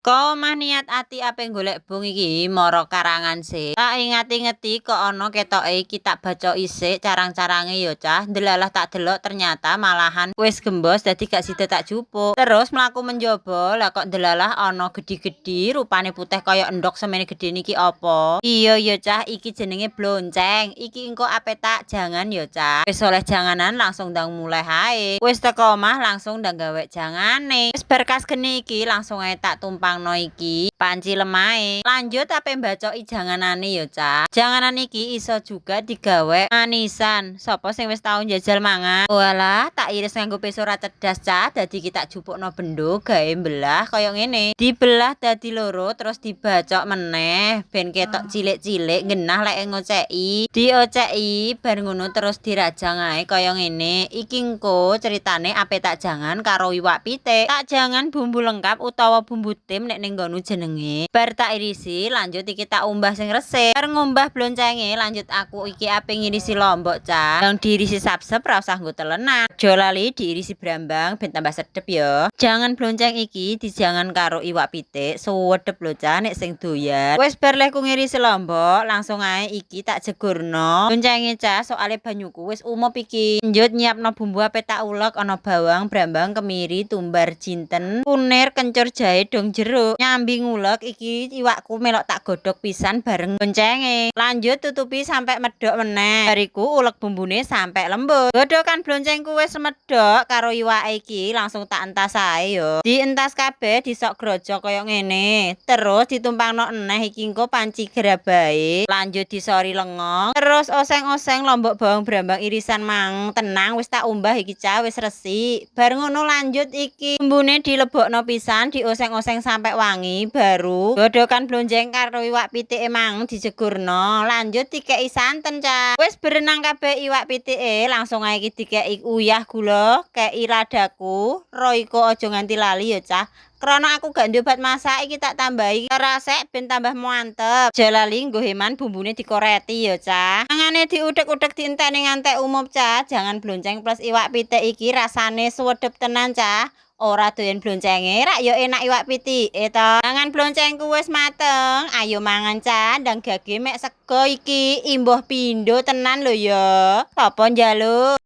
Ko omah niat ati ape golek bung iki mara karangan sik. Tak ingat-ingeti kok ana ketoke iki, tak baca isik carang-carange ya, cah. Ndelalah tak delok ternyata malahan wis gembos, dadi gak sida tak jupuk. Terus mlaku menjaba, lah kok ndelalah ana gedhi-gedhi rupane putih kaya endok semene gedhe niki apa? Iya ya, cah, iki jenenge blonceng. Iki engko ape tak jangan ya, cah. Wis oleh janganan langsung ndang mulih ae. Wis teko omah langsung ndang gawe jangane. Wis berkas geni iki langsung ae tak tumpangno iki panci lemahe. Lanjut ape mbacoki janganane ya, cah. Janganan iki iso juga digawe manisan. Sapa sing wis tau njajal mangan? Walah, tak iris nganggo peso ra cerdas, cah. Dadi iki tak jupukno bendo gawe mbelah kaya ngene. Dibelah dadi loro terus dibacok meneh ben ketok cilik-cilik genah lek ngoceki. Dioceki bar ngono terus dirajang ae kaya ngene. Iki engko ceritane ape tak jangan karo iwak pitik. Tak jangan bumbu lengkap utawa bumbu tim nek ning nggonku jenenge. Bar tak irisi, lanjut iki tak umbah sing resik. Bar ngumbah bloncenge, lanjut aku iki ape ngirisi lombok, cah. Yang diirisi sapsep, ra usah nggo telenan. Aja lali diirisi brambang ben tambah sedep ya. Jangan blonceng iki dijangan karo iwak pitik, suwedep lho, cah, nek sing doyan. Wis bar lehku ngirisi lombok, langsung ae iki tak jegurno bloncenge, cah, soale banyuku wis umup iki. Lanjut nyiapno bumbu ape tak ulek, ana bawang, brambang, kemiri, tumbar jinten, kunir, kencur, jahe, dong jeruk. Nyambi ngulek iki iwakku melok tak godhog pisan bareng bloncenge. Lanjut tutupi sampai medok meneh. Bar iku ulek bumbune sampai lembut. Godhogan bloncengku wis medok karo iwake iki langsung tak entas ae yo. Dientas kabeh, disok grojok kaya ngene. Terus ditumpangno eneh iki engko panci gerabahe. Lanjut disori lenga. Terus oseng-oseng lombok, bawang, brambang irisan mang. Tenang, wis tak umbah iki, cah, wis resik. Bar ngono lanjut iki bumbune dilebokno pisan, dioseng-oseng sampai wangi, baru godhogan blonceng karo iwak pitike mang dijegurno. Lanjut dikeki santen, cah. Wis berenang kabeh iwak pitike, langsung ae iki dikeki uyah, gula, kei ladaku, Royco aja nganti lali ya, cah. Krana aku gak duwe obat masak, iki tak tambahi rasek ben tambah mantep. Aja lali nggo heman bumbune dikoreti ya, cah. Mangane diudek-udek, dienteni ngantek umup, cah. Jangan blonceng plus iwak pitik iki rasane suwedep tenan, cah. Ora doyan bloncenge rak ya enak iwak pitike to. Mangan bloncengku wis mateng, ayo mangan, cah. Ndang gage mek sego iki imbuh pindho tenan lho ya. Sapa njaluk?